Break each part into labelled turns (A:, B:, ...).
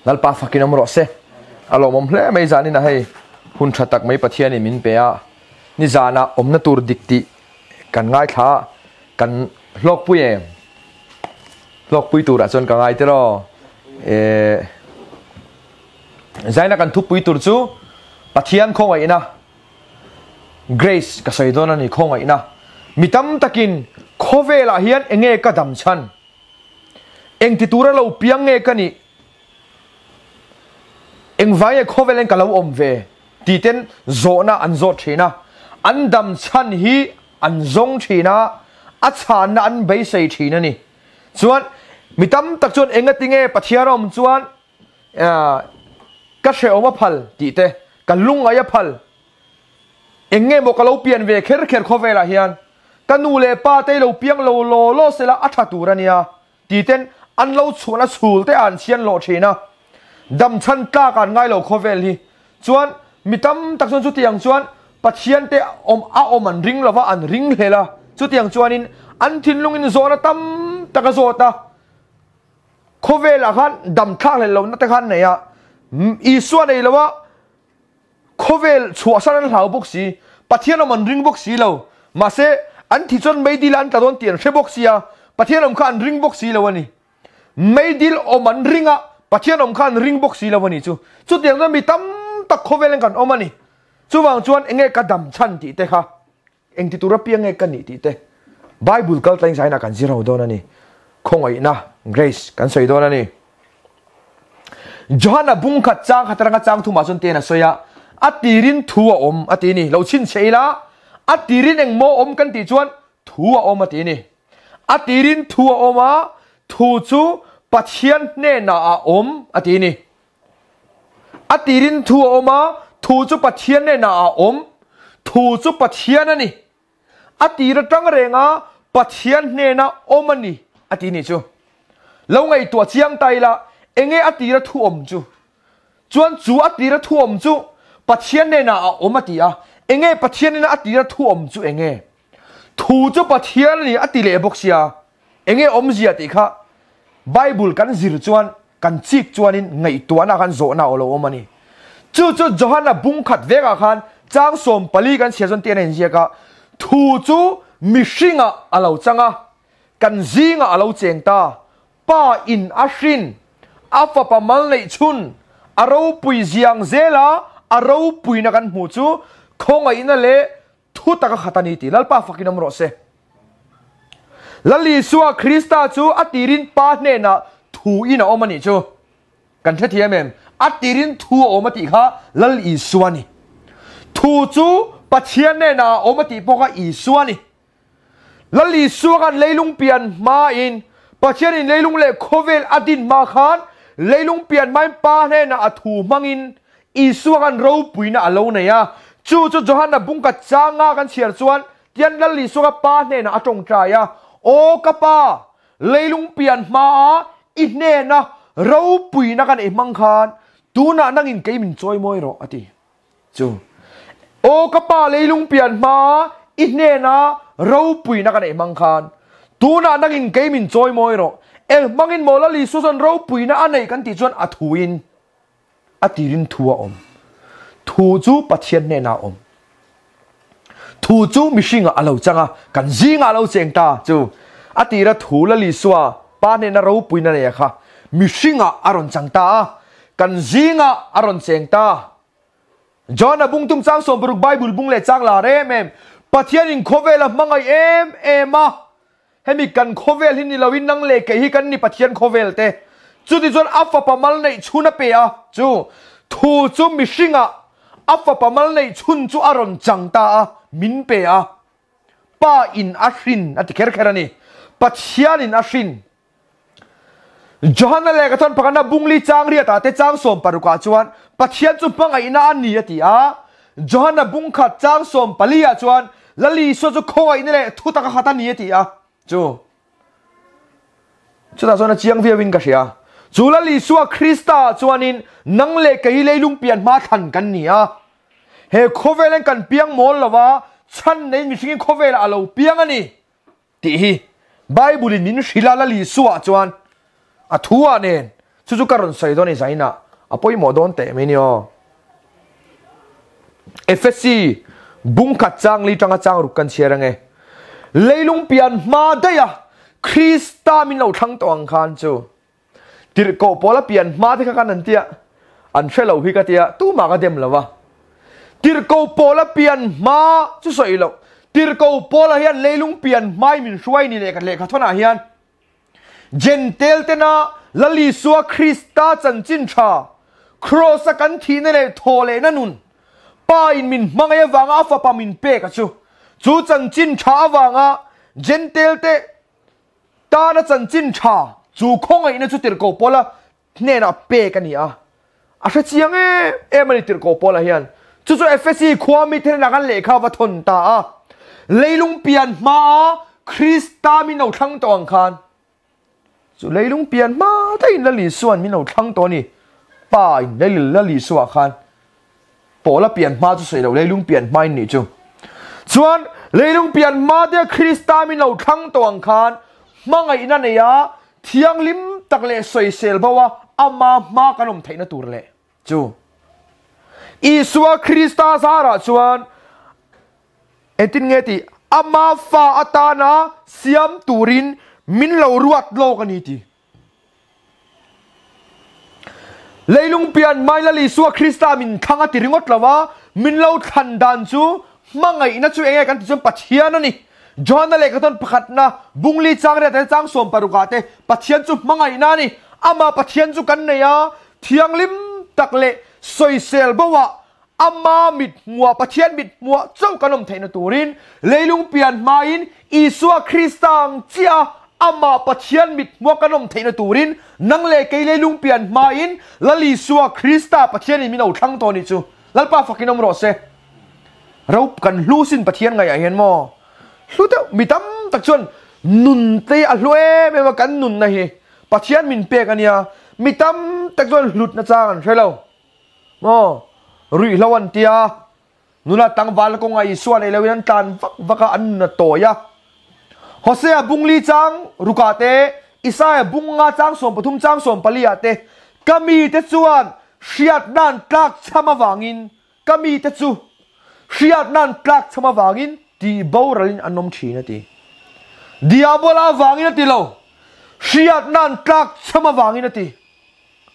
A: Lalpa fakin awm rawh se. A lawmawm hle mai zanin a hei hun tha tak mai Pathianin min pe a, nizanah awmna tur dik tih kan ngaithla a, kan hlawkpui em? Hlawkpui turah chuan ka ngai tiraw? Eh, zaina kan thupui tur chu Pathian khawngaihna Grace ka sawi dawn a ni khawngaihna. Mi tam takin khawvelah hian enge ka dam chhan? Engti tura lo piang nge ka nih? Engvai nge khawvel hian ka lo awm ve? Ti ten zawhna an zawt thin a. An dam chhan hi an zawng thin a, a chhanna an beisei thin a ni. Chuan mi tam tak chuan engati nge Pathian a awm chuan ka hrehawm a phal tih te, ka lungngaih a phal, eng nge maw ka lo pian ve kher kher khawvelah hian ka nu leh pa te lo piang lo law law sela a tha tur a nia ti ten an lo chhuahna chhul te an chhian lawh thin a, dam chhan tlak an ngai lo khawvel hi chuan mi tam tak chuan chutiang chuan Pathian te awm a awm an ring lova an ring hlel a, chutiang chuanin an thinlungin zawhna tam tak a zawt a. Khawvelah khan dam thlak hlel lohna te khan nei a, Isua nei lo a, khawvel chhuahsan an hlau bawk si, Pathian awm an ring bawk si lo, mahse an thi chuan meidil an tla dawn tih an hre bawk si a, Pathian awm kha an ring bawk si lo a ni. Meidil awm an ring a, Pathian awm kha an ring bawk si lo a ni chu. Chutiang chuan mi tam tak khawvel in kan awm a ni. Chuvang chuan enge ka dam chhan tih te kha Engti tur apiang nge ka nih tih te Bible kal tlaing zainah kan zir ho dawn a ni. Khawngaihna, grace, kan sawi dawn a ni. Johana bung khat chang khat atanga chang thumah chuan ten a sawi a, a tirin thu a awm a ti a ni. Lo chhinchhiah ila, a tirin engmaw awm kan tih chuan thu a awm a ti a ni. A tirin thu a awm a, thu chu Pathian hnenah a awm a ti a ni. A tirin thu a awm a, thu chu Pathian hnenah a awm. Thu chu Pathian a ni. A tir atang renga Pathian hnena awm a ni a ti nih chu. Lo ngaihtuah chiang ta ila, enge a tira thu awm chu? Chuan chu a tira thu awm chu Pathian hnenah a awm a ti a, enge Pathian hnena a tira thu awm chu enge? Thu chu Pathian a ni a ti leh bawk sia, enge awmzia tih kha Bible kan zir chuan kan chik chuanin ngaihtuahna khan zawhna aw lo awm a ni. Chu chu Johana bung khat vekah khan chang 14 kan chhiar chuan tian a inziak a, Thu chu mihringah a lo chang a, kan zingah a lo cheng ta, Pa in a hrin, a fapa mal neih chhun, a ropui ziang zela a ropuina kan hmuh chu khawngaihna leh Thu tak a khat a ni tih Lalpa fakin awm rawh se. Lal Isua Krista chu a tirin Pa hnenah thu in a awm a nih chu. Kan hrethiam em? A tirin thu a awm a tih kha Lal Isua a ni. Thu chu Pathian hnenah a awm a tih pawh kha Isua a ni. Lal Isua khan leilung pian hmain Pathianin leilung leh khawvel a din hma khan leilung pian hmain Pa hnenah a thu hmangin Isua khan ropuina a lo nei a. Chu chu Johana bungka changa kan chhiar chuan tian Lal Isua kha Pa hnenah a tawngtai a, Aw ka Pa, leilung pian hmaa i hnena ropuina ka neih hmang khan tunah nangin kei min chawi mawi rawh a ti. Chu Aw ka Pa leilung pian hmaa i hnena ropuina ka neih hmang khan tunah nangin kei min chawi mawi rawh. Eng hmangin maw Lal Isua chuan ropuina a neih kan tih chuan a thuin a tirin thu a awm. Thu chu Pathian hnenah a awm. Thu chu mihringah a lo chang a, kan zingah a lo cheng ta chu. A tira thu Lal Isua Pa hnena ropuina nei a kha mihringah a rawn chang ta a, kan zingah a rawn cheng ta. John-a bung tum chang 60 Bible bung leh chang lar em em, Pathianin khawvel a hmangaih em em a, Hemi kan khawvel hi ni loin nang leh kei hi kan ni Pathian khawvel te. Chutichuan a fapa mal neih chhun a pe a, chu thu chu mihringah a fapa mal neih chhun chu a rawn chang ta a, min pe a. Pa in a hrin a ti kher kher a ni. Pathian in a hrin. Johana lehkha chuan pakhatna bungli chang riatah te chang 16 ah chuan Pathian chu hmangaihna a ni a ti a. Johana bungkhat chang 14 ah chuan Lal Isua chu khawngaihna leh thutak a khat a ni a ti a. Chu chutah chuan a chiang viauin ka hria. Chu Lal Isua Krista ah chuanin nang leh kei hi leilung pian hma thlan kan ni a. He khawvelen kan piang mawl lova chhan neiin mihringin khawvelah a lo piang a ni. Tih hi Bible in min hrilh a, Lal Isua chuan a thu ah nen Chu chu ka rawn sawi dawn i zainah a pawimawh dawn teh mai ni aw. Efesi bung khat chang li tanga chang ruk kan chhiar ange. Leilung pian hma daih a Krista min lo thlang tawh ang khan chu tirhkoh pawl a pian hma te kha kan an tia an hre lo hi ka tia tumah ka dem lo va. Tirhkoh pawl a pian hma chu sawi loh tirhkoh pawl ah hian leilung pian hmai min hruai ni lehkha lehkha thawn ah hian Jentail tena Lal Isua Krista chanchin tha, Kraws a kan thihna leh thawhlehna nun, Pa in min hmangaih avanga a fapa min pek a chu. Chu chanchin tha avanga Jentail te tana chanchin tha, chu khawngaihna chu tirhkoh Paula hnenah pek a ni a. A hre chiang em em a ni tirhkoh Paula hian. Chu chu Efesi khua mite hnenah khan lehkha va thawn ta a. Leilung pian hmaa Krista min lo thlang tawh ang khan chu leilung pian hma daihin Lal Isua'n min lo thlang tawh a ni. Pa in Lal Isua khan Paula pian hma chu sawi lo leilung pian hma in nih chu. Chuan leilung pian hma te Krista min lo thlang tawh ang khan hmangaihna neia thianghlim tak leh sawisel bo a ama hma kan awm theihna tur leh chu Isua Krista zarah chuan engtin nge tih ama fa atana siam turin min lo ruat lawk a ni tih. Leilung pian hmain Lal Isua Krista min thlang a ti ringawt lo a, min lo thlan dan chu hmangaihna chu enge kan ti chuan Pathian a ni. Johana lehkhathawn pakhatna bungli chang riat te chang sawm parukah te Pathian chu hmangaihna a ni. Amah Pathian chu kan nei a, thianghlim tak leh sawisel bo ah Ama mit hmuah, Pathian mit hmuah chauh kan awm theihna turin leilung pian hmain Isua Krista ang chiah a Amah Pathian mit hmuah kan awm theihna turin nang leh kei leilung pian hmain Lal Isua Krista Pathianin min lo thlang tawh anih chu. Lalpa fakin awm rawh se. Ro kan hlu sin Pathian ngaihah hian maw hlu deuh mi tam tak chuan nun te a hlu em em a kan nunna hi Pathian min pek ania mi tam tak chuan hlutna chang an hre lo. Maw? Ruihhlo an tia, nula tlangval kawngah Isua nei loin an tlan vak vak a, an nun a tawi a. Hosea bungli chang rukah te, Isaia bunga chang 13 chang 14 ah te, Ka mite chuan hriatna an tlakchham avangin, ka mite chu hriatna an tlakchham avangin tihboralin an awm thin a ti. Diabola avangin a ti lo, hriatna an tlakchham avangin a ti.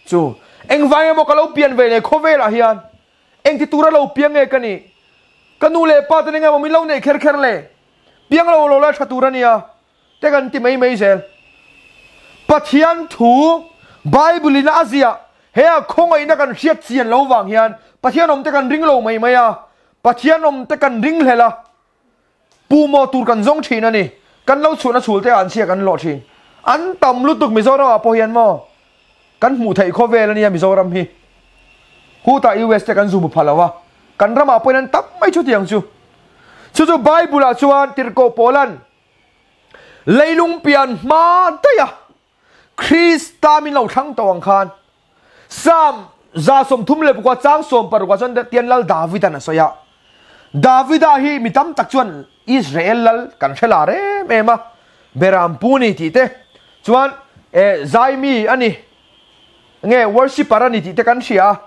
A: Chu, engvang emaw ka lo pian ve leh khawvelah hian engti tura lo piang nge ka nih? Ka nu leh pa ten engemaw min lo neih kher kher le? Piang lo lo la tha tur a nia, te kan ti mai mai zel. Pathian thu Bible in a ziah he a khawngaihna kan hriat chian lo vang hian Pathian awm te kan ring lo mai mai a, Pathian awm te kan ring hlel a. Pu maw tur kan zawng thin a ni. Kan lo chhuahna chhul te ah an chhia kan lawh thin. An tam lutuk Mizoram ah pawh hian maw kan hmuh theih khawvel a nia Mizoram hi. Hutah US te kan zu hmu pha lo a. Kan ram ah pawhin an tam mai chutiang chu. Chu chu Bible ah chuan Tirhkoh Paula'n leilung pian hma daih a Krista min lo thlang tawh ang khan Psalm 36 chang 16 ah chuan tian Lal Davidan a sawi a. Davida hi mi tam tak chuan Israel lal kan hre lar em em a, Beram pu ni tih te chuan eh zaimi a ni nge worshipper a ni tih te kan hria a,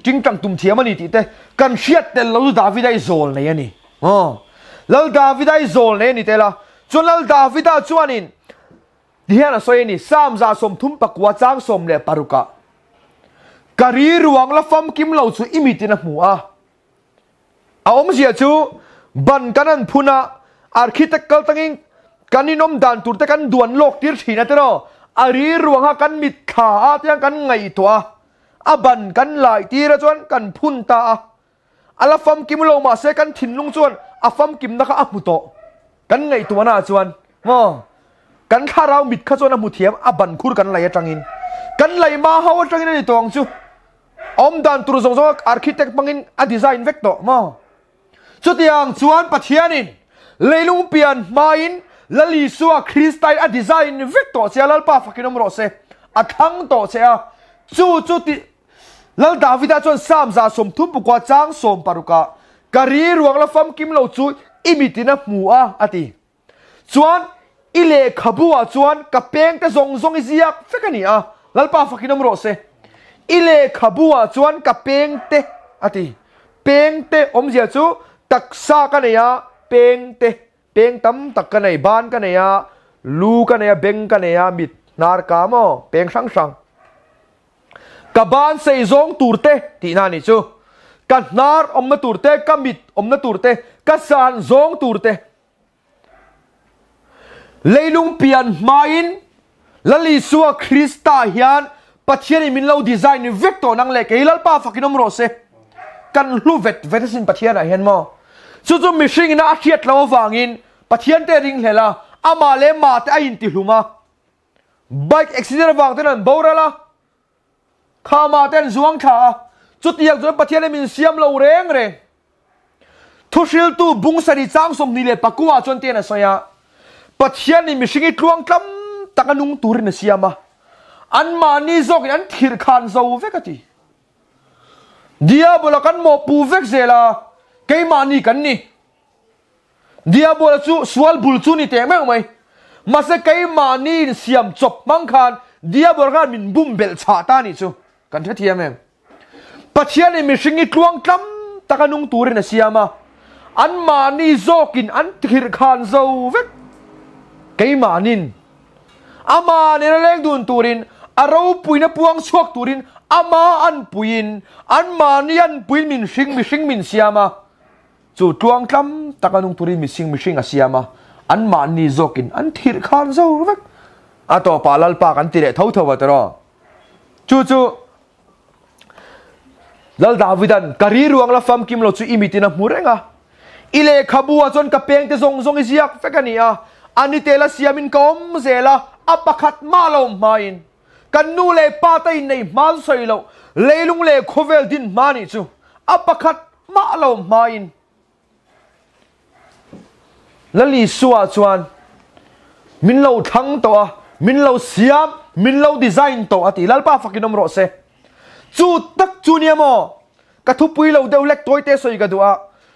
A: tingtang tum thiam a ni tih te kan hriat tel lo chu Davida hi zawl nei a ni. Aw Lal Davida hi zawl nei a ni tel a, chuan Lal Davida chuanin Ti hian a sawi a ni, Psalm 39 chang 16 ah, Ka ri ruang la famkim lo chu i mitin a hmu a. A awmzia chu ban kan an phun a, architect kal tangin kan inawm dan tur te kan duan lawk tir thin a tiraw? A ri ruang kha kan mit thla a tiang kan ngaihtuah a, a ban kan lai tir a chuan kan phun ta a. A la famkim lo mahse kan thinlung chuan a famkimna kha a hmu tawh. Kan ngaihtuahna ah chuan maw kan thlarau mit kha chuan a hmu thiam a ban khur kan lei atangin. Kan lei hma ho atangin a ni tawh ang chu. Awm dan tur zawng zawng architect hmangin a design vek tawh maw. Chutiang chuan Pathianin leilung pian hmain Lal Isua Kristain a design vek tawh che a, Lalpa fakin awm rawh se. A thlang tawh che a. Chu chu ti Lal Davida chuan Psalm 36 chang 16 ah, Ka ri ruang la famkim lo chu i mitin a hmu a, a ti. Chuan i lehkhabu ah chuan ka peng te zawng zawng i ziak vek a ni a, Lalpa fakin awm rawh se. I lehkhabu ah chuan ka peng te a ti. Peng te awmzia chu taksa ka nei a, peng te, peng tam tak ka nei, ban ka nei a, lu ka nei a, beng ka nei a, mit, hnar ka maw, peng hrang hrang. Ka ban sei zawng tur te tihna a nih chu. Ka hnar awmna tur te, ka mit awmna tur te, ka san zawng tur te. Leilung pian hmain Lal Isua Krista hian Pathianin min lo design vek tawh nang leh kei Lalpa fakin awm rawh se. Kan hlu vet vet asin Pathianah hian maw. Chu chu mihringina a hriat loh avangin Pathian te a ringhlel a, amah leh mah te a intihlum a. Bike accident avang ten an boral a, Khama te an zuang thla a, chutiang chuan Pathian in min siam lo reng reng. Thuhriltu bung sarih chang 29 ah chuan tian a sawi a, Pathian in mihring hi tluang tlam tak a nung turin a siam a, anmahni zawkin an thirh khan zo vek a ti. Diabola kan mawhpuh vek zel a, keimahni kan ni. Diabola chu sual bul chu ni teh meuh mai. Mahse keimahni insiam chawp hmang khan Diabola khan min bum belh chhah ta nih chu kan hrethiam em? Pathianin mihring hi tluang tlam taka nung turin a siam a, anmahni zawkin an thirh khan zo vek. Keimahnin Amah nena leng dun turin, a ropuina puang chhuak turin Ama an puiin, anmahni an puiin min hring mihring min siam a. Chu tluang tlam taka nung turin mising mihring a siam a, anmahni zawkin an thirh khan zo vek. A tawpah Lalpa kan ti leh tho tho a tiraw? Chu chu Lal Davidan ka riruang la famkim lo chu i mitin a hmu reng a. I lehkhabu ah chuan ka pengte zawng zawng i ziak vek a ni a, a ni tel a siamin ka awm zel a, a pakhat mah lo hmain. Kan nu leh pa te innei hma chu sawi loh, leilung leh khawvel din hma nih chu a pakhat mah lo hmain Lal Isua chuan min lo thlang tawh a, min lo siam, min lo design tawh a ti. Lalpa fakin awm rawh se. Chu tak chu nia maw? Ka thupui lo deuh lek tawi te sawi ka duh a.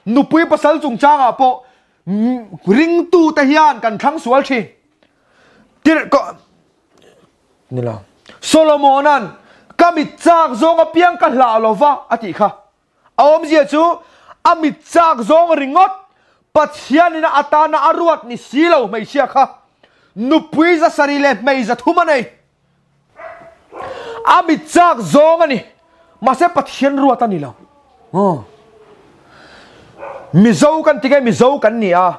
A: Nupui pasal chungchangah pawh ringtute hian kan thlang sual thin. Tirh ko Ni lo. Solomona'n, Ka mit chak zawng apiang ka hlah lo va, a tih kha. A awmzia chu, a mit chak zawng ringawt Pathianin a atana a ruat ni si lo hmeichhia kha nupui 700 leh hmei 300 a nei. A mit chak zawng a ni, mahse Pathian ruat a ni lo. Mizo kan ti nge Mizo kan ni a,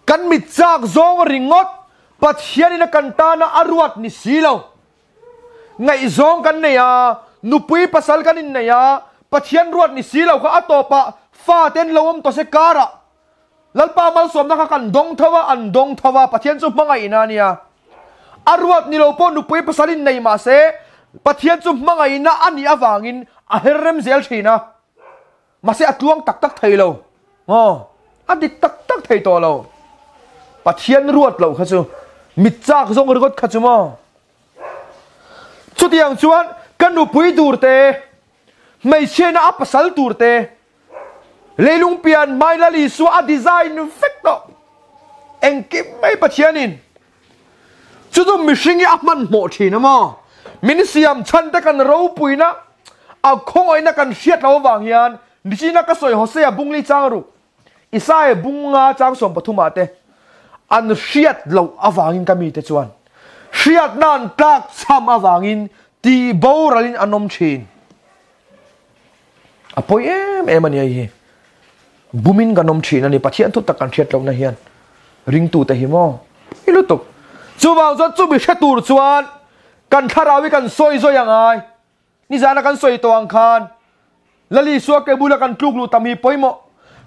A: kan mit chak zawng ringawt Pathianin a kan tana a ruat ni si lo. Ngaihzawng kan nei a, nupui pasal kan innei a, Pathian ruat ni si lo kha a tawpah faten lo awm tawh se karah Lalpa malsawmna kha kan dawng tho a, an dawng tho a, Pathian chu hmangaihna a nia. A ruat ni lo pawh nupui pasal innei mah se Pathian chu hmangaihna a nih avangin a her rem zel thin a. Mahse a tluang tak tak thei lo. Aw, a dik tak tak thei tawh lo. Pathian ruat loh kha chu mit chak zawng ringawt kha chu maw. Chutiang chuan ka nupui tur te, hmeichhiaina a pasal tur te, leilung pian hmai Lal Isua a design vek tawh. Engkim mai Pathianin Chu chu mihring hi a hmanhmawh thin a maw? Min siam chhan te kan ropuina a khawngaihna kan hriat loh avang hian nichina ka sawi Hosea bungli chang ruk, Isaia bunga chang 13 ah te an hriat loh avangin ka mite chuan hriatna an tlak chham avangin tih boralin an awm thin. A pawi em em a ni hei hi. Bumin kan awm thin a ni. Pathian thu tak kan hriat lohna hian ringtute hi maw i lutuk. Chuvang chuan chumi hre tur chuan kan thlarau hi kan sawi zawi a ngai. Nizana kan sawi tawh ang khan Lal Isua ke bula kan tluk luh tam hi pawimawh.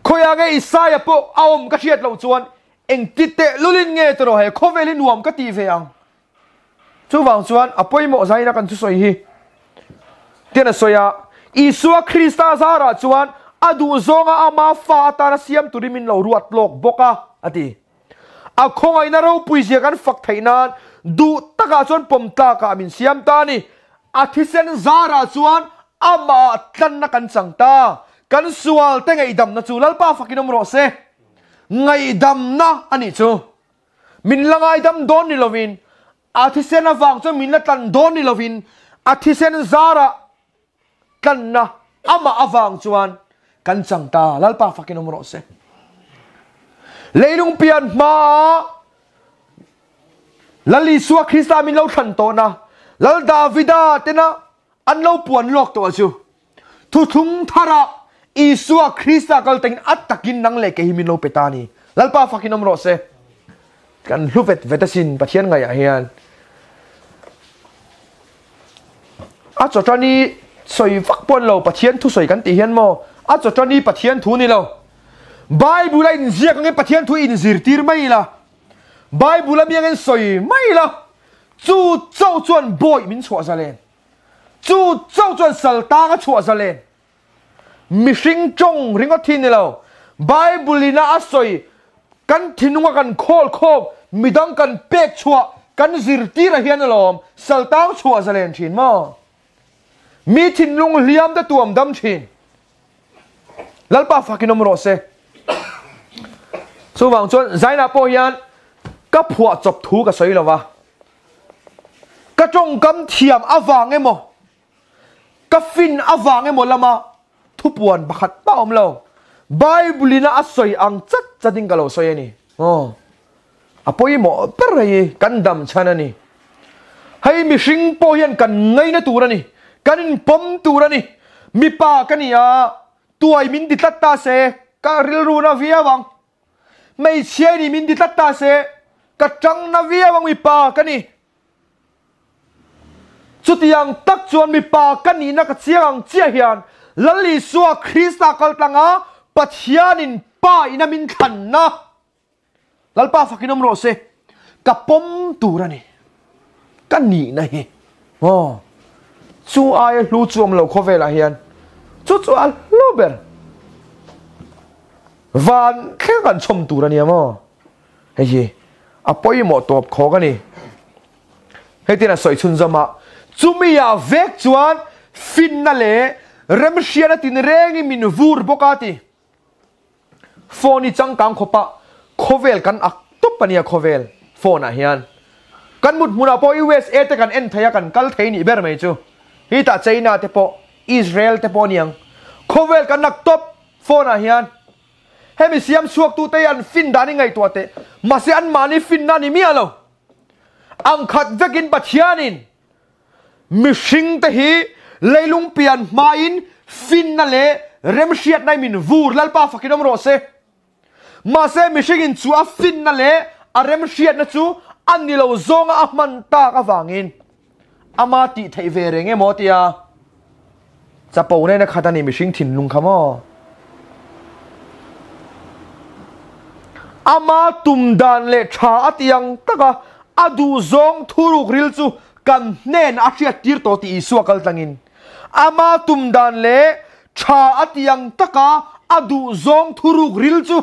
A: Khawiah nge Isaia pawh a awm ka hriat loh chuan engti tehlulin nge tawh he khawvel hi nuam ka tih ve ang. Chuvang chuan a pawimawh zaina kan thusawi hi tian a sawi a, Isua Krista zarah chuan a duh zawnga ama fa atana siam turin min lo ruat lawk bawk a, a ti. A khawngaihna ropui zia kan fak theih nan duh takah chuan pawm tlakah min siam ta a ni. A thisen zarah chuan amah tlanna kan chang ta. Kan sualte ngaihdamna chu Lalpa fakin awm rawh se. Ngaihdamna a nih chu. Min la ngaidam dawn ni lovin, a thisen avang chuan min la tlan dawn ni lovin, A thisen zarah tlanna amah avang chuan kan chang ta. Lalpa fakin awm rawh se. Leilung pian hmaa Lal Isua Krista min lo thlan tawhna Lal Davida tena an lo puan lawk tawh chu thuthlung tharah Isua Krista kal tengin a takin nang leh kei hi min lo pe ta ni. Lalpa fakin awm rawh se. Kan hlu vet vet asin Pathian ngaihah hian. A chawṭani sawi vak pawh an lo Pathian thu sawi kan tih hian maw a chawṭani Pathian thu ni lo. Bible a inziak angin Pathian thu inzirtir mai ila. Bible a mi angin sawi mai ila. Chu chauh chuan bawih min chhuah zalen. Chu chauh chuan saltang a chhuah zalen. Mihring tawng ringawt hi ni lo. Bible ina a sawi kan thinlunga kan khawl khawm midang kan pek chhuah kan zirtir ah hian alawm saltang chhuah zalen thin maw? Mi thinlung hliam te tuam dam thin. Lalpa fakin awm rawh se. Chuvang chuan Zaina pawh hian ka phuah chawp thu ka sawi lova. Ka tawngkam thiam avang emaw Ka fin avang emaw lama thupuan pakhat mah awm lo. Bible ina a sawi ang chat chatin ka lo sawi a ni. Aw. A pawimawh ber hei kan dam chhan a ni. Hei mihring pawh hian kan ngaina tur a ni. Kan inpawm tur a ni. Mipa ka ni a, tuai min ti tlat ta se, ka rilru na viau ang. Hmeichhia ni min ti tlat ta se, ka tang na viau ang mipa ka ni. Chutiang tak chuan mipa ka nihna ka chiang ang chiah hian Lal Isua Krista kaltlanga Pathianin Pa ina min thlanna Lalpa fakin awm rawh se, ka pawm tur a ni. Ka nihna hi aw chu aia hlu chu awm lo khawvelah hian chu chu a hlu ber. Van thleng kan chhawm tur a nia maw? Hei hi a pawimawh tawp khawk a ni. Hetian a sawi chhunzawm a, chumi ah vek chuan finna leh remhriatna tinrengin min vur bawk a ti. Phone hi changkang khawpa khawvel kan ak tawp a nia khawvel phone ah hian. Kan mut hmunah pawh USA te kan en thei a kan kal thei nih ber mai chu. Hitah China te pawh Israel te pawh aniang. Khawvel kan ak tawp phone ah hian. Hemi siam chhuaktute hi an fin dan i ngaihtuah teh. Mahse anmahni finna a ni miah lo. Ang khat vekin Pathianin mihringte hi leilung pian hmain finna leh remhriatna in min vur Lalpa fakin awm rawh se. Mahse mihringin chu a finna leh a remhriatna chu a ni lo zawnga a hman tak avangin Ama tih theih ve reng emaw tia chapo nena khat a ni mihring thinlung kha maw? Ama tum dan leh tha a ti ang taka a duhzawng thuruk ril chu kan hnen a hriat tir tawh tih Isua kal tlangin ama tum dan leh tha a ti ang taka a duhzawng thuruk ril chu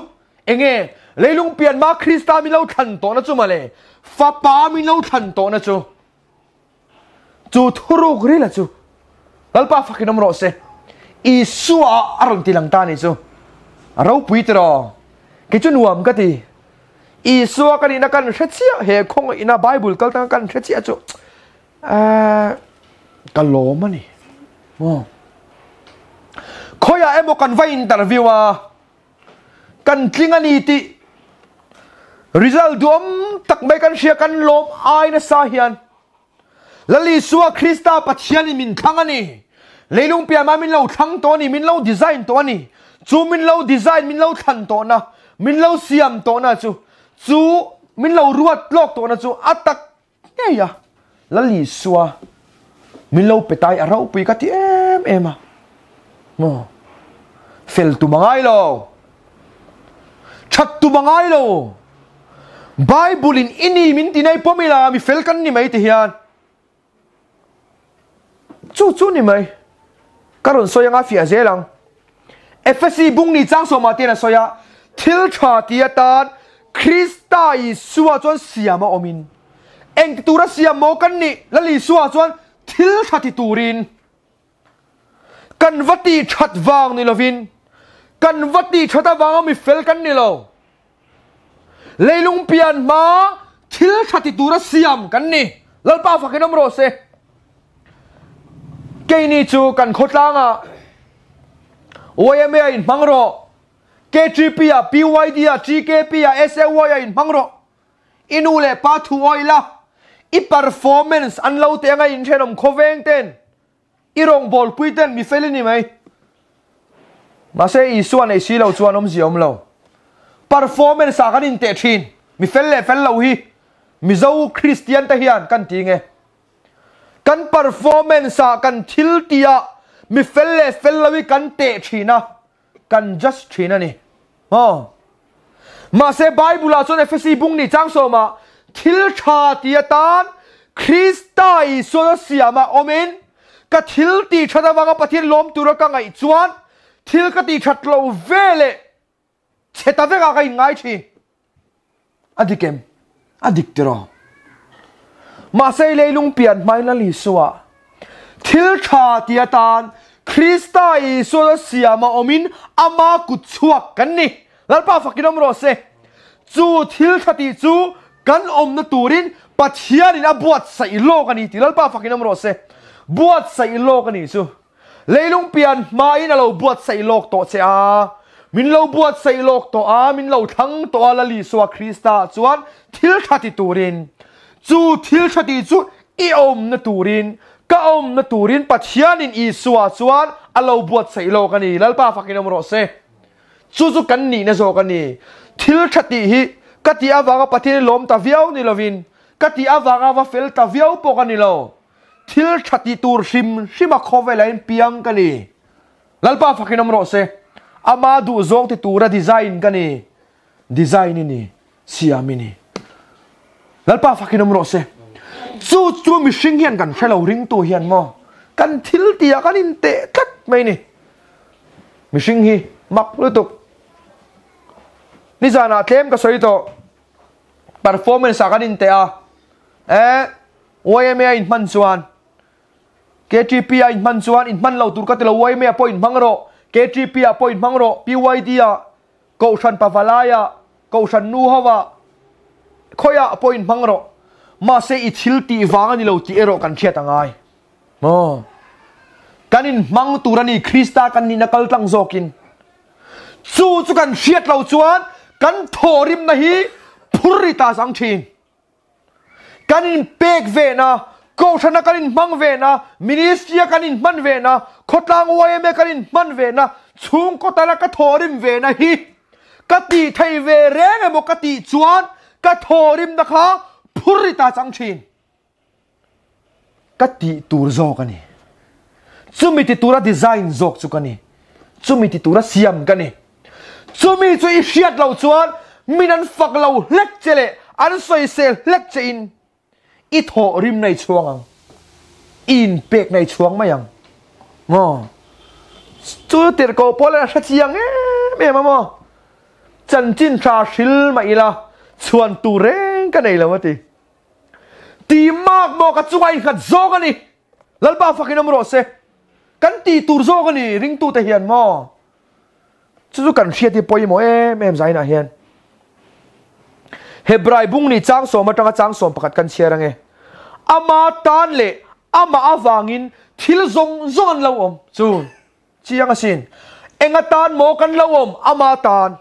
A: enge leilung pian ma Krista min lo thlan tawhna chu mawle fapa min lo thlan tawhna chu Chu thuruk rila chu Lalpa fakin awm rawh se. Isua a rawn ti lang ta ni chu. A ropui tiraw. Kei chu nuam ka ti. Isua ka nihna kan hre chiah he khawngaihna Bible kal tanga kan hre chiah chu eh ka lawm a ni. Maw. Khawiah emaw kan va interview a. Kan tling a ni tih result duhawm tak mai kan hria kan lawm ai nasa hian Lal Isua Krista Pathianin min thlang a ni. Leilung piahmah min lo thlang tawh a ni, min lo design tawh a ni. Chu min lo design, min lo thlan tawhna, min lo siam tawhna chu, chu min lo ruat lawk tawhna chu a tak ngei a. Lal Isua min lo pe tai a ropui ka ti em em a. Maw? Fel tum a ngai lo. That tum a ngai lo. Bible in i ni min ti nei pawm ila mi fel kan ni mai ti hian. Chu chu ni mai. Ka rawn sawi anga fiah zel ang. Efesi bung ni chang sawmah te hian a sawi a, thil tha ti atan Krista Isua chuan siam a awmin eng ti tura siam maw kan nih? Lal Isua chuan thil tha ti turin kan va ti that vang ni lovin kan va ti that avanga mi fel kan ni lo. Leilung pian hma thil tha ti tura siam kan ni. Lalpa fakin awm rawh se. Keini chu kan khawtlangah YMA-ah inhmang rawh, KTP-ah, PYD-ah, TKP-ah, SAY-ah inhmang rawh. I nu leh pa thu awih la, i performance an lo teh anga inthenawm khawveng ten, i rawngbawlpui ten mi fel i ni mai. Mahse Isua neih si lo chuan awmzia awm lo. Performance ah kan inteh thin, mi fel leh fel lo hi Mizo Kristian te hian kan ti nge. Kan performance ah kan thil tih ah mi fel leh fel lo hi kan teh thin a, kan judge thin a ni. Aw. Mahse Bible ah chuan Efesi bung ni chang sawmah thil tha ti atan Krista Isuan a siam ah awmin ka thil tih that avanga Pathian lawm tura ka ngaih chuan thil ka tih that lo ve leh chhe ta vekah ka inngai thin. A dik em? A dik tiraw? Mahse leilung pian hmain Lal Isua thil tha ti atan Krista Isua a siam a awmin ama kut chhuak kan ni. Lalpa fakin awm rawh se. Chu thil tha tih chu kan awmna turin Pathianin a buatsaih lawk a ni tih Lalpa fakin awm rawh se. Buatsaih lawk a nih chu. Leilung pian hmain a lo buatsaih lawk tawh che a, min lo buatsaih lawk tawh a, min lo thlang tawh a Lal Isua Krista chuan thil tha ti turin, chu thil tha ti chu i awmna turin, ka awmna turin Pathianin Isua chuan a lo buatsaih lawk a ni. Lalpa fakin awm rawh se. Chu chu kan nihna zawk a ni. Thil tha tih hi ka tih avanga Pathian i lawm ta viau ni lovin, ka tih avanga va fel ta viau pawh ka ni lo. Thil tha ti tur hrim hrim a khawvel ah in piang ka ni. Lalpa fakin awm rawh se. Ama duh zawng ti tura design ka ni. Design i ni. Siam i ni. Lalpa fakin awm rawh se. Chu chu mihring hian kan hre lo ringtu hian maw kan thil tih ah kan inteh tlat mai ni. Mihring hi mak lutuk. Nizanah tlem ka sawi tawh. Performance ah kan inteh a. Eh YMA a inhman chuan KTP a inhman chuan inhman lo tur ka ti lo YMA pawh inhmang rawh KTP ah pawh inhmang rawh PYD ah Kohhran Pavalai ah Kohhran nu ho ah khawiah pawh inhmang rawh mahse i thil tih vang a ni lo tih erawh kan hriat a ngai maw kan inhmang tur a ni Krista kan nihna kal tlang zawkin chu chu kan hriat lo chuan kan thawhrimna hi phur ri ta sang thin. Kan inpek vena, Kohhrana kan inhmang vena, Ministry-a kan inhman vena, khawtlang YMA kan inhman vena, chhungkaw tala ka thawhrim vena hi ka tih thei ve reng emaw ka tih chuan ka thawhrimna kha phur ri ta chang thin. Ka tih tur zawk a ni. Chumi ti tura design zawk chu ka ni. Chumi ti tura siam ka ni. Chumi chu i hriat loh chuan min an fak lo hlek che leh an sawisel hlek che in i thawh rim na i chhuang ang. I inpek na i chhuang mai ang. Maw? Chu tirhkoh pawl a hre chiang em em a maw? Chanchin tha hril mah ila chhuan tur reng ka nei lo a ti. Ti mak maw ka chunga innghat zawk a ni. Lalpa fakin awm rawh se. Kan ti tur zawk a ni ringtute hian maw. Chu chu kan hriat hi pawimawh em em zainah hian. Hebrai bung ni chang sawm atanga chang 11 kan chhiar ange. Ama tan leh amah avangin thil zawng zawng an lo awm. Chu chiang asin. Enga tan maw kan lo awm? Ama tan.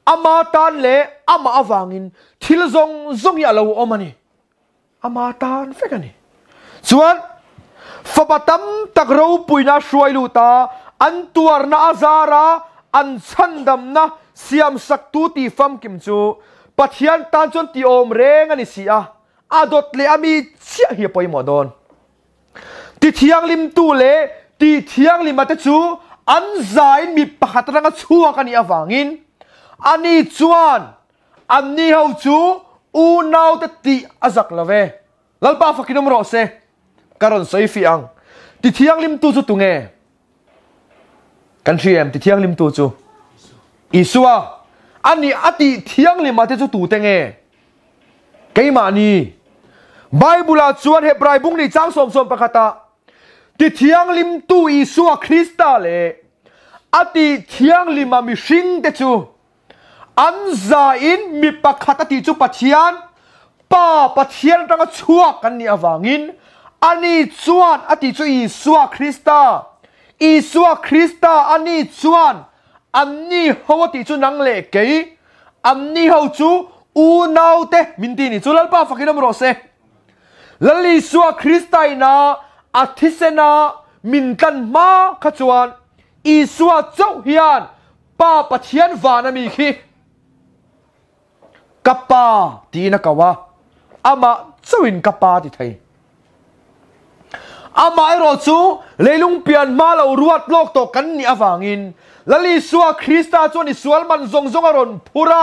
A: Ama tan leh amah avangin thil zawng zawng hi a lo awm a ni. Ama tan vek a ni. Chuan fapa tam tak ropuina hruai lut a, an tuarna a zar a, an chhandamna siamsaktu tih famkim chu Pathian tan chuan ti awm reng a ni si a, a dawt leh a mi chiah hi a pawimawh dawn. Ti thianghlimtu leh ti thianghlima te chu an zain mi pakhat atanga chhuak a nih avangin ani chuan anni ho chu unaute tih a zak lo ve. Lalpa fakin awm rawh se. Ka rawn sawi fih ang. Ti thianghlimtu chu tunge? Kan hria em ti thianghlimtu chu? Isua. Ani a tih thianghlima te chu tute nge? Keimahni. Bible-ah chuan Hebrai bung ni chang 11 ah ti thianghlimtu Isua Krista leh a ti thianghlima mihring te chu an za in mi pakhat a ti chu Pathian Pa Pathian atanga chhuak kan nih avangin Ani chuan a tih chu Isua Krista. Isua Krista ani chuan anni ho a tih chu nang leh kei, anni ho chu unaute min ti ni chu Lalpa fakin awm rawh se. Lal Isua Krista ina a thisena min tlan hma kha chuan Isua chauh hian Pa Pathian van ami khi Ka pa tiin a ko a, amah chauhin ka pa ti thei. Amah erawh chu leilung pian hma lo ruat lawk tawh kan nih avangin Lal Isua Krista chuan i sual man zawng zawng a rawn phur a,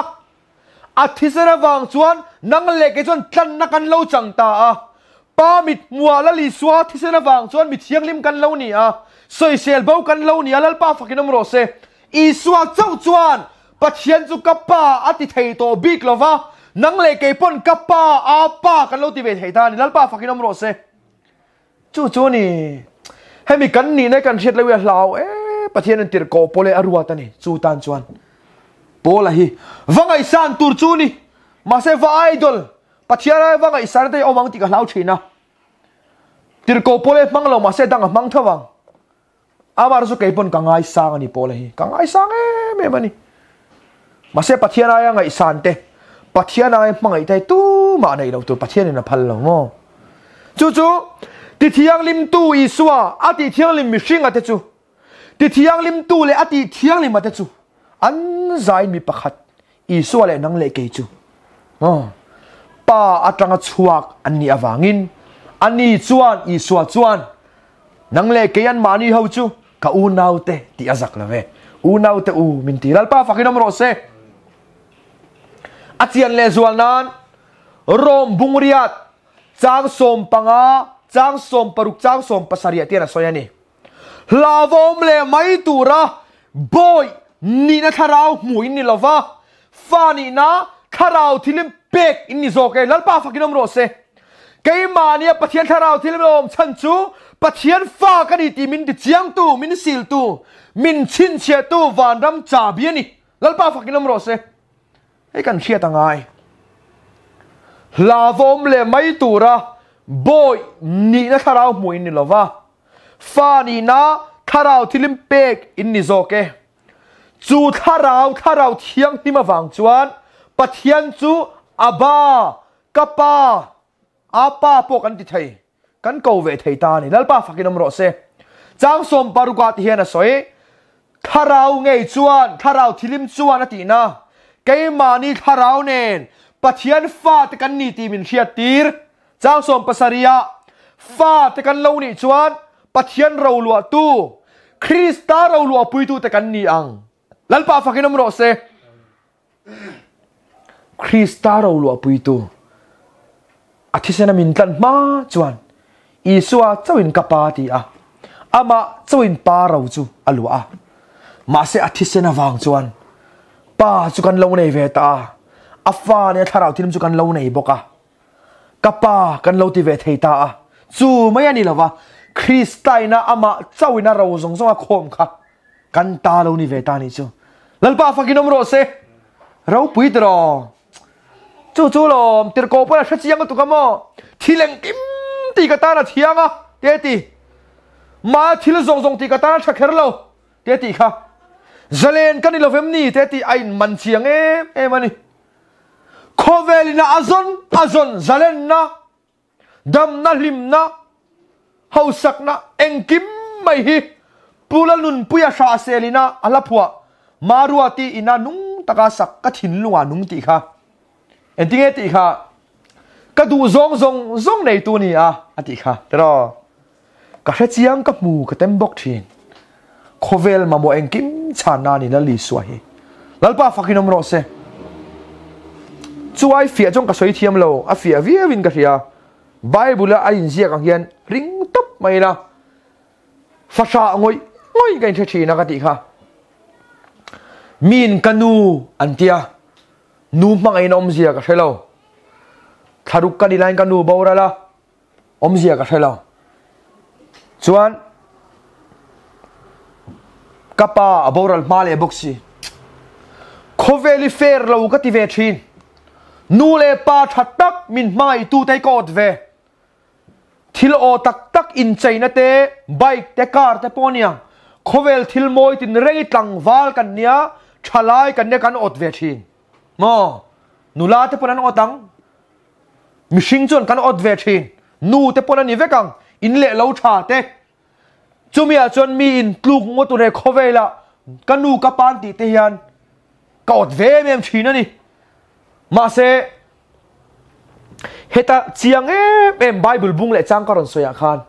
A: a thisen avang chuan nang leh kei chuan tlanna kan lo chang ta a. Pa mit hmuah Lal Isua thisen avang chuan mi thianghlim kan lo ni a, sawisel bo kan lo ni a, Lalpa fakin awm rawh se. Isua chauh chuan Pathian chu ka Pa a ti thei tawh bik lo va, nang leh kei pawn ka Pa, a Pa kan lo ti ve thei ta a ni. Lalpa fakin awm rawh se. Chu chu a ni. Hemi kan nihna kan hriat lo hi a hlau e, Pathian in tirhkoh pawh leh a ruat a ni. Chu tan chuan Paula hi va ngaihsan tur chu ni. Mahse va idol, Pathian aia va ngaihsan te hi awm ang tih ka hlau thin a. Tirhkoh pawh leh hmang lo mahse dang a hmang tho ang. Amah chu kei pawn ka ngaisang a ni Paula hi. Ka ngaisang em em a ni. Mahse Pathian aia ngaihsan te, Pathian aia hmangaih te tumah neih lo tur Pathian in a phal lo maw? Chu chu ti thianghlimtu Isua a tih thianghlim mihringa te chu ti thianghlimtu leh a tih thianghlima te chu an zai mi pakhat Isua leh nang leh kei chu Pa atanga chhuak an nih avangin ani chuan Isua chuan nang leh kei an mahni ho chu ka unaute tih a zak lo ve. Unaute u min ti. Lalpa fakin awm rawh se. A chian leh zual nan Rom bungriat chang 15 chang 16 chang 17 tian a sawi a ni. Hlauhawm leh mai tura bawi nihna thlarau hmuh in ni lova, fa nihna thlarau thilim pek in ni zawk e. Lalpa fakin awm rawh se. Keimahnia Pathian thlarau thilim awm chhan chu Pathian fa ka ni tih min ti chiangtu, min siltu, min chhinchhiahtu vanram chabi a ni. Lalpa fakin awm rawh se. Hei kan hriat a ngai. Hlauhawm leh mai tura bawi nihna thlarau hmuh in ni lova, fa nihna thlarau thilim pek in ni zawk e. Chu thlarau, thlarau thianghlim avang chuan Pathian chu Abba, ka Pa, Apa pawh kan ti thei, kan ko ve thei ta a ni. Lalpa fakin awm rawh se. Chang 16 ah ti hian a sawi, Thlarau ngei chuan, thlarau thilim chuan a tihna, keimahni thlarau nen Pathian fate kan ni tih min hriat tir. Chang 17 ah, fate kan lo nih chuan Pathian roluahtu, Krista roluahpuitute kan ni ang. Lalpa fakin awm rawh se. Krista roluahpuitu a thisena min tlan hma chuan Isua chauhin ka pa ti a, amah chauhin pa ro chu a luah a. Mahse a thisen avang chuan pa chu kan lo nei ve ta a, a fa nia thlarau thilim chu kan lo nei bawk a. Ka pa kan lo ti ve thei ta a, chu mai a ni lova, Krista ina amah chauhin a ro zawng zawng a khawm kha kan ta lo ni ve ta nih chu. Lalpa fakin awm rawh se. Ropui tiraw. Chu chu lawm tirhkoh pawn a hre chiang lutuk a maw. Thil engkim tih ka tan a thiang a te ti. Mah thil zawng zawng tih ka tan a tha kher lo te tih kha. Zalen ka ni lovem ni te tih a in man chiang em em a ni. Khawvel ina a zawn a zawn zalenna Damna, hlimna, hausakna engkim mai hi Pu Lalnunpuia Hrahsel ina a hla phuah Maruati ina nung taka sak ka thinlungah nung tih kha engtinge tih kha ka duh zawng zawng zawng neitu ni a a tih kha tiraw ka hre chiang ka hmu ka tem bawk thin khawvel mamawh engkim chhanna ni Lal Isua hi Lalpa fakin awm rawh se chuai fiah chuan ka sawi thiam lo a fiah viau in ka hria Bible a inziak ang hian ring tawp mai ila fahrah ngawih ngawih ka inhre thin a ka tih kha miin ka nu an tia nu hmangaihna awmzia ka hre lo thlaruk ka ni laiin ka nu boral a Awmzia ka hre lo. Chuan ka pa a boral hma leh bawk si. Khawvel i fair lo ka ti ve thin. Nu leh pa tha tak min hmangaihtu te hi ka awt ve. Thil aw tak tak incheina te, bike te, car te pawh aniang. Khawvel thil mawi tin reng i tlangval kan nia, thalai kan nia kan awt ve thin. Maw? Nula te pawn an awt ang. Mihring chuan kan awt ve thin. Nu te pawn a ni vek ang. In leh lo tha te. Chumi ah chuan mi in tluk ngawt tur he khawvel ah ka nu ka pa an tih te hian ka awt ve em em thin a ni. Mahse heta chiang em em Bible bung leh chang ka rawn sawi ah khan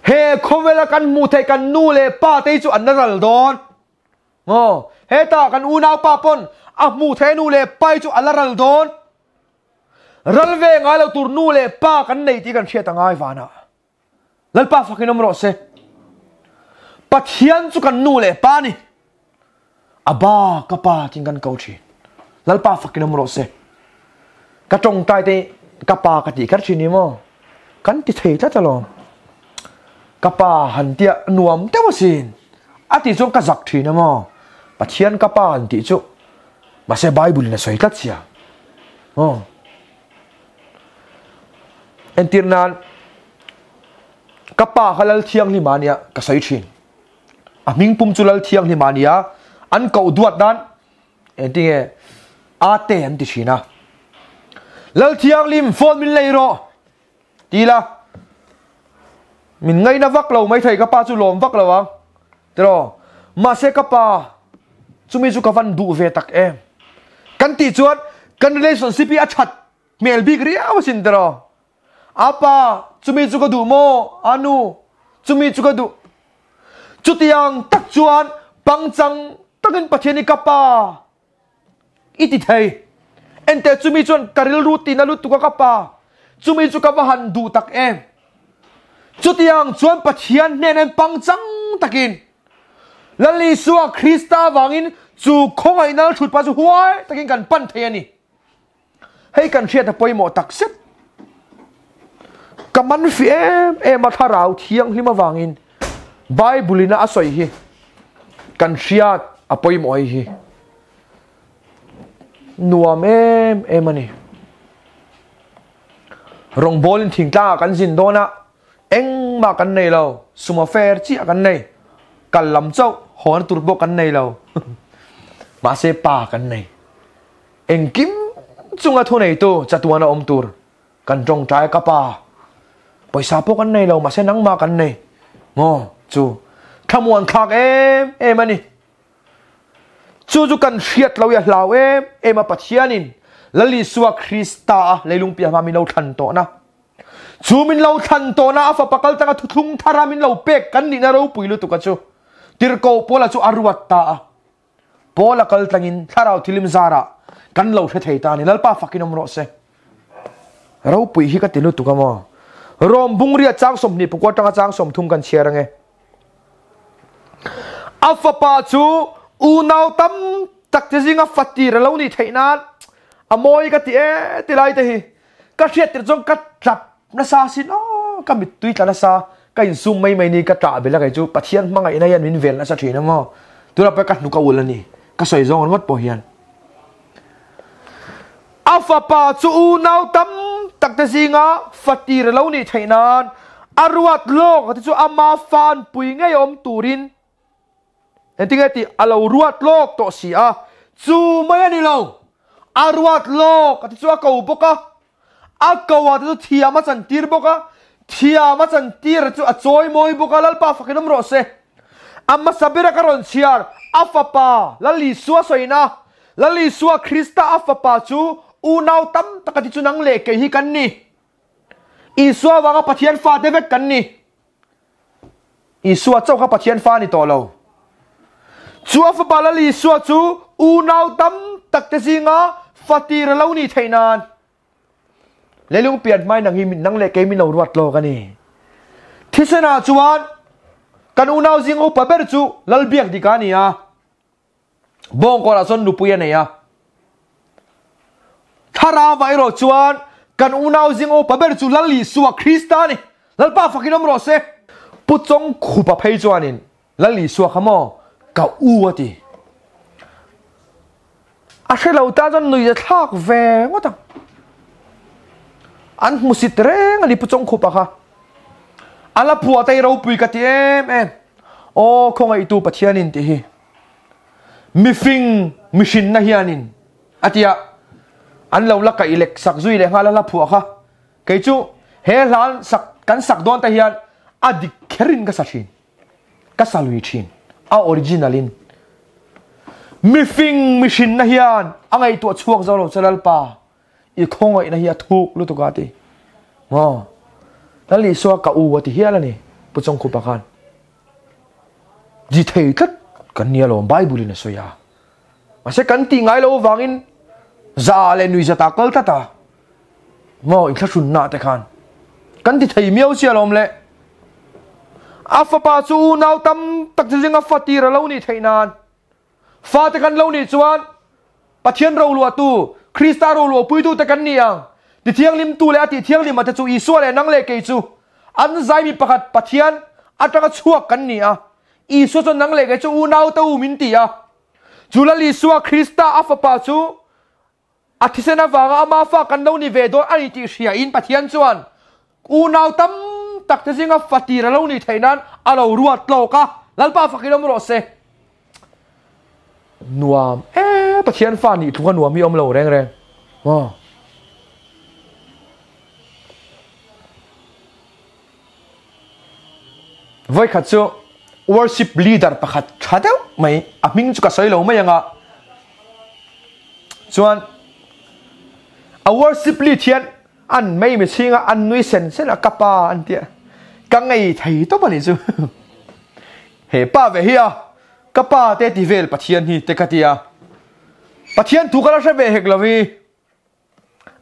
A: he khawvel a kan hmuh theih kan nu leh pa te hi chu an la ral dawn. Aw, heta kan unaupa pawn a hmuh theih nu leh pa hi chu a la ral dawn. Ral ve ngai lo tur nu leh pa kan nei tih kan hriat a ngai vanah. Lalpa fakin awm rawh se. Pathian chu kan nu leh pa ni. Aba ka pa tin kan ko thin. Lalpa fakin awm rawh se. Ka tawngtai te ka pa ka ti kher thin ni maw? Kan ti thei tlat alawm. Ka pa han tia nuam deuh asin. A tih chuan ka zak thin a maw? Pathian ka pa han tih chu mahse Bible in a sawi tlat sia. Aw. Entir nan ka pa kha Lal Thianghlima ania ka sawi thin. A hming pum chu Lal Thianghlima ania an koh duat nan engtinge ate an ti thin a. Lal Thianghlim phone min lei rawh ti la min ngaina vak lo maithei ka pa chu lawm vak lo ang tiraw mahse ka pa chumi chu ka van duh ve tak em kan tih chuan kan relationship hi a that hmel bik riau asin tiraw apa chumi chu ka duh maw anu chumi chu ka duh chutiang tak chuan pangchang takin Pathian hi ka pa i ti thei ente chumi chuan ka rilru tina lutuk a ka pa chumi chu ka va han duh tak em chutiang chuan Pathian hnen pangchang takin Lal Isua Krista avangin chu khawngaihna thut pa chu huai takin kan pan thei a ni. Hei kan hriat a pawimawh tak zet. Ka man fi em em a thlarau thianghlim avangin Bible ina a sawi hi kan hriat a pawimawh hei hi. Nuam em em a ni. Rawngbawlin thingtlangah kan zin dawn a, Engmah kan nei lo, suma fair chiah kan nei. Kal lam chauh, hawn tur pawh kan nei lo. Mahse pa kan nei. Engkim chunga thu neitu chatuan a awm tur kan tawngtai ka pa. Pawisa pawh kan nei lo, mahse nangmah kan nei. Maw chu thlamuan thlak em em a ni. Chu chu kan hriat lo i a hlau em em a Pathianin Lal Isua Krista a leilung piah hma min lo thlan tawhna. Chu min lo thlan tawhna a fapa kal tanga thuthlung thara min lo pek kan nihna ropui lutuk a chu Tirhkoh Paula chu a ruat ta a. Paula kal tlangin thlarau thilim zarah kan lo hre thei ta a ni. Lalpa fakin awm rawh se. Ropui hi ka ti lutuk a maw. Rom bungria chang 20 pakua tanga chang 30 kan chhiar ange. A fapa chu unau tam tak te zinga fatir a lo nih theih nan a mawi ka ti e ti lai te hi. Ka hriat tir chuan ka tlap nasa sin aw ka mittui tla nasa ka insum mai mai ni ka tah bel a kei chu Pathian hmangaihna hian min vel nasa thin a maw tunah pawh ka hnuk a ul a ni ka sawi zawng ringawt pawh hian a fapa chu unau tam tak te zinga fatir a lo nih theih nan a ruat lawk te chu ama fanpui ngei awm turin Engtinge tih a lo ruat lawk tawh si a, chu mai a ni lo. A ruat lawk a ti chu a ko bawk a, a ko ah te chu thiam a chantir bawk a, thiam a chantir chu a chawi mawi bawk a, Lalpa fakin awm rawh se. A hmasa bera ka rawn chhiar, a fapa Lal Isua sawina, Lal Isua Krista a fapa chu unau tam tak a ti chu nang leh kei hi kan ni. Isua vanga Pathian fate vek kan ni. Isua chauh kha Pathian fa a ni tawh lo. Chu a fapa Lal Isua chu unau tam tak te zinga fatir a lo nih theih nan leilung pian hmai nang hi nang leh kei min lo ruat lawk a ni. Thisenah chuan kan unau zing upa ber chu Lal Biakdika a ni a. Bawngkawlah chuan nupui a nei a. Thlarauva erawh chuan kan unau zing upa ber chu Lal Isua Krista a ni. Lalpa fakin awm rawh se. Pu Chawngkhupa phei chuanin Lal Isua kha maw ka u a ti. A hre lo tan chuan nui a thlak ve ngawt ang. An hmusit reng a ni Pu Chawngkhupa kha. A la phuah te hi ropui ka ti em em. Aw khawngaihtu Pathianin tih hi mifing mihrinna hianin a ti a, an lo la kaih lek sak zui leh nghal a la phuah kha. Kei chu he hla sak kan sak dawn te hian a dik kherin ka sa thin. Ka sa lui thin. A original in. Mifing mihrinna hian a ngaihtuah chhuak zo lo che Lalpa. I khawngaihna hi a thuk lutuk a ti. Maw? Lal Isua ka u a ti hial a ni, Pu Chawngkhupa khan. Di thei tlat kan ni alawm Bible in a sawi a. Mahse kan tih ngai lo avangin za leh nui zata kal tlat a. Maw inthlahrunna te khan kan ti thei miau si alawm le. A fapa chu unau tam tak chi zinga fa tir a lo nih theih nan Fate kan lo nih chuan Pathian roluahtu, Krista roluahpuitute kan ni ang. Tithianghlimtu leh a tihthianghlima te chu Isua leh nang leh kei chu an zaimi pakhat Pathian atanga chhuak kan ni a. Isua chuan nang leh kei chu unaute u min ti a. Chu Lal Isua Krista a fapa chu A thisen avanga ama fa kan lo ni ve dawn a ni tih hriain Pathian chuan unau tam tak te zinga fa tir a lo nih theih nan a lo ruat tlawk a, Lalpa fakin awm rawh se. Nuam e, Pathian fa nih tluk a nuam hi awm lo reng reng. Aw. Vawikhat chu worship leader pakhat tha deuh mai a hming chu ka sawi lo mai anga chuan a worship lead hian an mei mi chhinga an nui sen sen a ka pa an tia ka ngei thei tawp ani chu he pa ve hi a ka pa te ti vel Pathian hi te ka tia Pathian thu ka la hre ve hek lo hi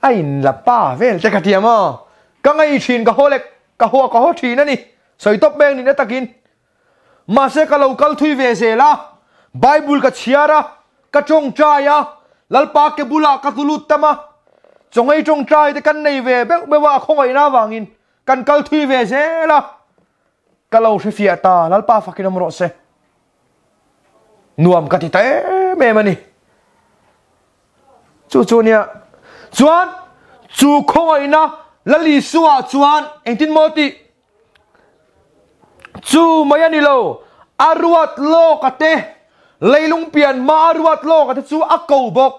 A: A in la pa vel te ka ti a maw? Ka ngei thin ka haw lek ka haw ka haw thin a ni. Sawi tawp mai ang nihna takin. Mahse ka lo kal thui ve zel a, Bible ka chhiar a, ka tawngtai a, Lalpa ke bulah ka tlu lut tam a, chawngei tawngtai te kan nei ve beuh beuh a, a khawngaihna avangin kan kal thui ve zel a. Ka lo hrefiah ta, Lalpa fakin awm rawh se. Nuam ka ti ta em em a ni. Chu chu nia. Chuan chu khawngaihna Lal Isua chuan engtin maw tih? Chu mai a ni lo, a ruat lawk a te, leilung pian hma a ruat lawk a te chu a ko bawk.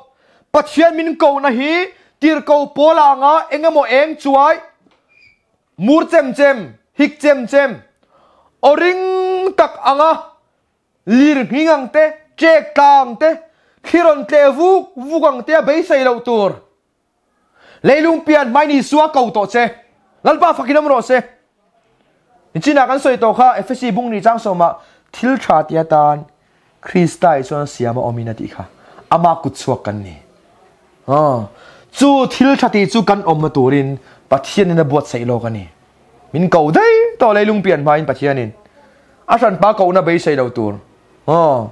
A: Pathian min kohna hi tirhko pawl ah anga eng emaw eng chuai, mur chem chem, hik chem chem, aw ring tak anga Lir nghing ang te, ṭek tla ang te, thli rawn tleh vuk vuk ang te a beisei loh tur. Leilung pian hmain Isua ko tawh che. Lalpa fakin awm rawh se. Nichinah kan sawi tawh kha Efesi bung ni chang sawmah thil tha ti atan Krista i chuan siam a awmin a tih kha. Ama kut chhuak kan ni. Chu thil tha ti chu kan awmna turin Pathianin a buatsaih lawk a ni. Min ko daih tawh leilung pian hmain Pathianin a hranpa kohna beisei lo tur. Aw.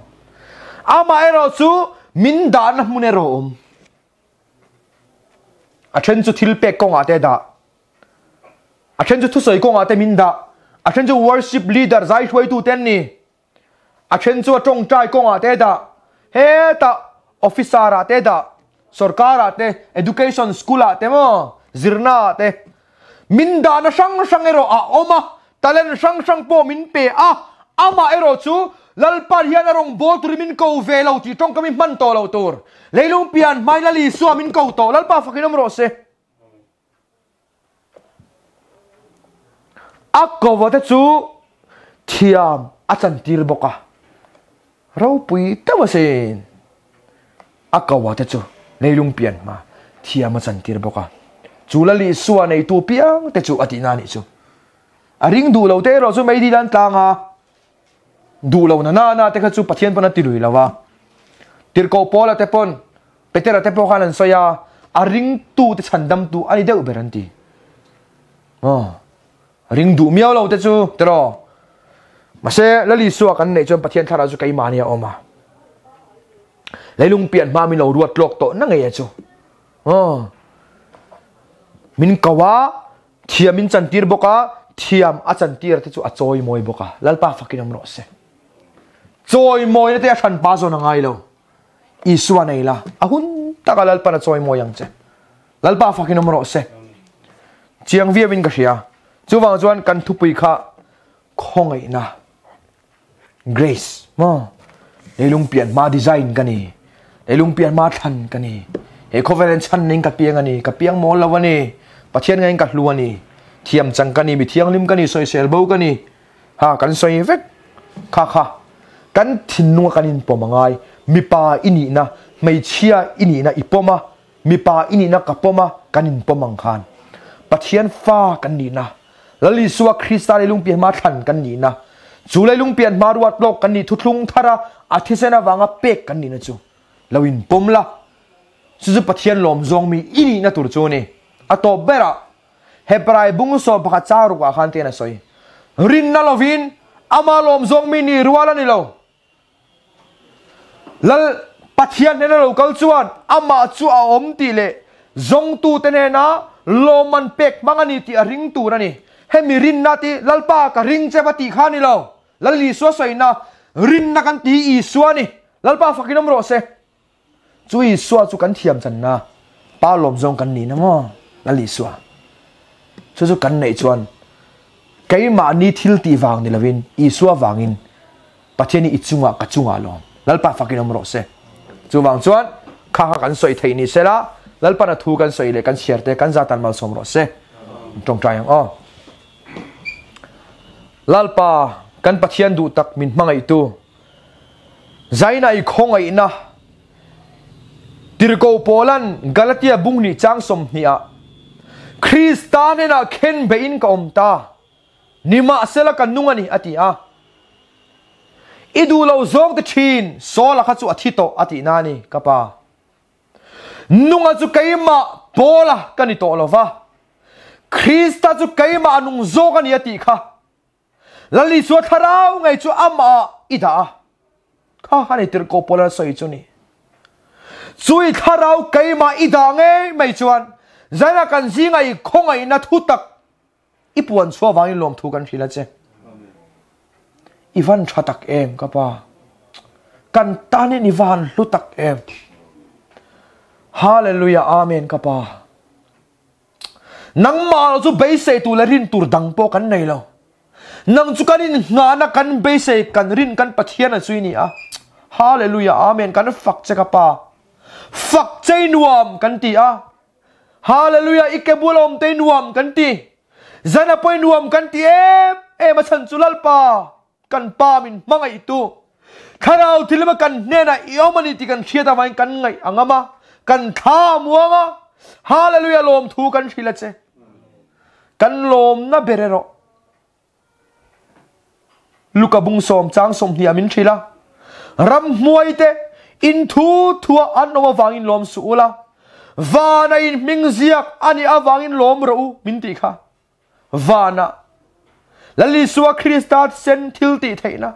A: Amah erawh chu min dahna hmun erawh awm. A then chu thil pek kawngah te dah. A then chu thusawi kawngah te min dah. A then chu worship leader zai hruaitu te an ni. A then chu a tawngtai kawngah te dah, hetah officer ah te dah, sorkar ah te, education school ah te maw, zirna ah te. Min dahna hrang hrang erawh a awm a, talent hrang hrang pawh min pe a, amah erawh chu Lalpa hian a rawn bawl turin min ko ve lo tih tawngkam hi hman tawh lo tur. Leilung pian hmain Lal Isua min ko tawh, Lalpa fakin awm rawh se. A kova te chu thiam a chantir bawk a, ropui deuh asin. A kova te chu leilung pian hma thiam a chantir bawk a, chu Lal Isua neitu piang te chu a tihna a nih chu. A ring duh lo te erawh chu meidil an tlang a, duh lo na na te kha chu Pathian pawn a ti lui lo a. Tirhkoh Paula te pawn Petera te pawh khan an sawi a, a ringtute chhandamtu a ni deuh ber an ti. Aw, ring duh miau lo te chu tiraw. Mahse, Lal Isua kan neih chuan Pathian thlarau chu keimahni a awm a. Leilung pian hma min lo ruat lawk tawh na ngei a chu. Aw, min ko a, thiam min chantir bawk a, thiam a chantir te chu a chawimawi bawk a. Lalpa fakin awm rawh se. Chawimawina te a hranpa zawn a ngai lo. Isua nei la, a hun taka Lalpan a chawimawi ang che. Lalpa fakin awm rawh se. Chiang viauin ka hria. Chuvang chuan kan thupui kha khawngaihna, grace, maw? Leilung pian hma design ka ni. Leilung pian hma thlan ka ni. He khawvel hian chhan ning ka piang a ni. Ka piang mawl lo a ni. Pathian ngaiin ka hlu a ni. Thiam chang ka ni, mi thianghlim ka ni, sawisel bo ka ni. Ha, kan sawi vek. Kha kha. Kan thinlunga kan inpawm a ngai. Mipa i nihna, hmeichhia i nihna i pawm a, mipa i nihna ka pawm a, kan inpawm ang khan. Pathian fa kan nihna, Lal Isua Krista leilung pian hma thlan kan nihna, chu leilung pian hma ruat lawk kan nih thuthlung thara a thisen avanga pek kan nihna chu lo inpawm la. Chu chu Pathian lawm zawng mi i nihna tur chu a ni. A tawp berah Hebrai bung 11 chang rukah khan tian a sawi, Rinna lovin ama lawm zawng mi ni rual a ni lo. Lal Pathian hnena lo kal chuan amah chu a awm tih leh zawngtute hnena lawmman pek hmang a ni tih a ring tur a ni. Hemi rinna ti Lalpa ka ring che va tih kha a ni lo. Lal Isua sawina rinna kan ti Isua a ni. Lalpa fakin awm rawh se. Chu Isua chu kan thiam channa Pa lawm zawng kan ni na maw? Lal Isua. Chu chu kan neih chuan keimahni thil tih vang ni lovin Isua vangin Pathian hi i chungah ka chungah lawm. Lalpa fakin awm rawh se. Chuvang chuan kha kha kan sawi theih ni sela Lalpan a thu kan sawi leh kan chhiar te kan zatan malsawm rawh se. Tawngtai ang aw. Lalpa kan Pathian duh tak min hmangaihtu Zaina i khawngaihna Tirhkoh Paulan Galatia bung nih chang 20 ah Krista hnenah khenbeihin ka awm ta, nimahsela ka nung a ni a ti a. I duh lo zawng te thin Saula kha chu a thi tawh a tihna a ni ka pa. Nunga chu keimah Paula ka ni tawh lo va, Krista chu keimah a nung zawk a ni a tih kha. Lal Isua thlarau ngei chu amah i dah a. Kha kha ni tirhkoh pawl a sawi chu ni. Chu i thlarau keimah i dah ngei mai chuan zaina kan zinga i khawngaihna thu tak i puan chhuah vangin lawmthu kan hrilh a che. I van tha tak em ka pa. Kan tanin i van hlu tak em. Hallelujah Amen ka pa. Nangmah lo chu beisei tur leh rin tur dang pawh kan nei lo. Nang chu kan inngahna kan beisei kan rin kan Pathian a chui ni a. Hallelujah Amen kan fak che ka pa. Fak chei nuam kan ti a. Hallelujah i ke bul awm te nuam kan ti. Zan a pawh nuam kan ti em em a chhan chu Lalpa kan pa min hmangaih tu thlarau thil kan hnenah i awm ani tih kan hriat avangin kan ngaih a ngam a kan thla a muang a hallelujah lawm thu kan hrilh a che kan lawmna ber erawh Luka bung 10 chang 20 min hrilh a ram hmuai te in thu thua an awm avangin lawm su ula vana in hming ziak ani avangin lawm rawh u min tih kha Vanah Lal Isua Krista thisen thil tih theihna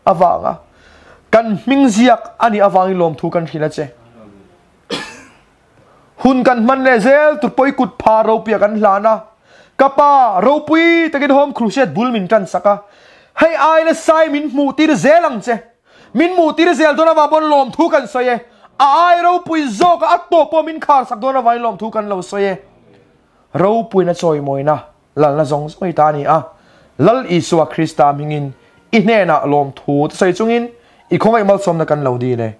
A: avanga kan hming ziak a nih avangin lawmthu kan hrilh a che. Hun kan hman leh zel tur pawh i kut pha ropui a kan hlan a. Ka pa ropui takin Home Crusade bul min tan sak a. Hei ai nasa i min hmuh tir zel ang che. Min hmuh tir zel dawn avang pawn lawmthu kan sawi e. A ai ropui zawk a a tawp pawh min khar sak dawn avangin lawmthu kan lo sawi e. Ropuina chawimawina lalna zawng zawng i ta a ni a. Lal Isua Krista hmingin i hnenah lawmthu te sawi chungin i khawngaih malsawmna kan lo dil e.